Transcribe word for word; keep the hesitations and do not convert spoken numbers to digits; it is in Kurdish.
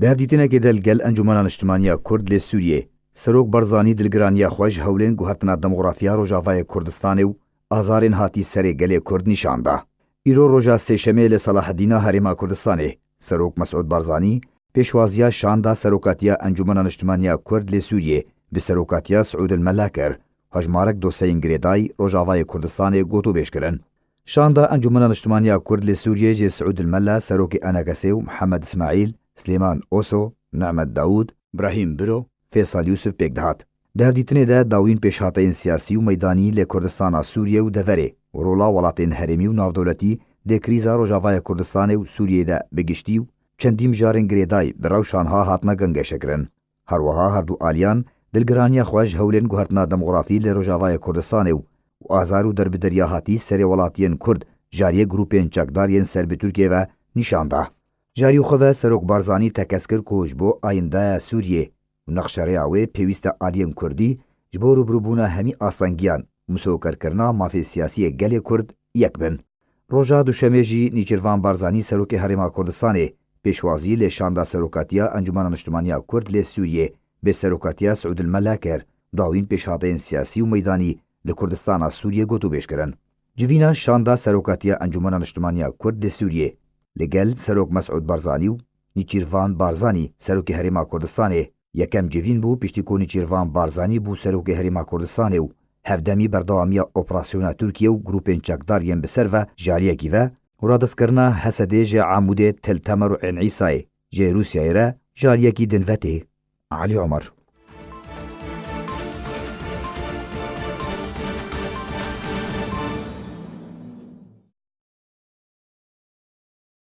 Di hevdîtinekê de li gel Encûmena Niştimaniya Kurd lê Sûriyê, Serok Barzanî dilgiraniya xwe ji hewlên guhertina demografiya Rojavayê Kurdistanê û azarên hatî serê gelê Kurd nîşan da. Îro roja Sêşemê li Selahedîna Herêma Kurdistanê, Serok Mesûd Barzanî pêşwaziya şanda serokatiya Encûmena Niştimaniya Kurd lê Sûriyê bi serokatiya Siûd el Mela kir, hejmarek doseyên girêdayî Rojavayê Kurdistanê gotûbêj kirin. Şanda Encûmena Niştimaniya Kurd lê Sûriyê jê Siûd el Mela, serokê ENKSê û Mihemed Îsmaîl, Silêman Oso, Nehmed Dawûd, Brahîm Biro, Fêsal Yûsif pêk dihat. Di hevdîtinê de dawîn pêşhateyên siyasî û meydanî lê Kurdistana Sûriyê û deverê û rola welatên herêmî û navdewletî dê krîza Rojavayê Kurdistanê û Sûriyê de bi giştî û çendî mijarên girêdayî bi rewşa niha hatine gengeşekirin. Her wiha her du aliyan dilgiraniya xwe ji hewlên guhertina demografî li Rojavayê Kurdistanê û, û azar û derbideriya hatî serê welatiyên Kurd ji aliyê grûpên çekdar yên ser bi Tirkiyê ve nîşan da. Ji aliyê xwe ve Serok Barzanî tekez kir ku ji bo ayîndeya Sûriyê û nexşerêya wê pêwîst e aliyên Kurdî ji bo rûbirûbûna hemî astengiyan û misogerkirina mafê siyasî yê gelê Kurd yek bin. Roja Duşemê jî Nîçîrvan Barzanî, serokê Herêma Kurdistanê, pêşwazî lê şanda serokatiya Encûmena Niştimaniya Kurd lê Sûriyê bê serokatiya Siûd el Mela kir. Dawîn pêşhateyên siyasî û meydanî li Kurdistana Sûriyê gotûbêj kirin. Civîna şanda serokatiya Encûmena Niştimaniya Kurd lê Sûriyê li gel Serok Mesûd Barzanî û Nîçîrvan Barzanî, serokê Herêma Kurdistanê, yekem civîn bû, piştî ku Nîçîrvan Barzanî bû serokê Herêma Kurdistanê û hevdemî berdewamiya operasyona Tirkiye û grûpên çekdar yên bi ser ve ji aliyekî ve û radestkirina Hesedê ji Amûdê, Til Temer û Ên Îsayê ji Rûsyayê re ji aliyekî din ve tê. Elî Omer.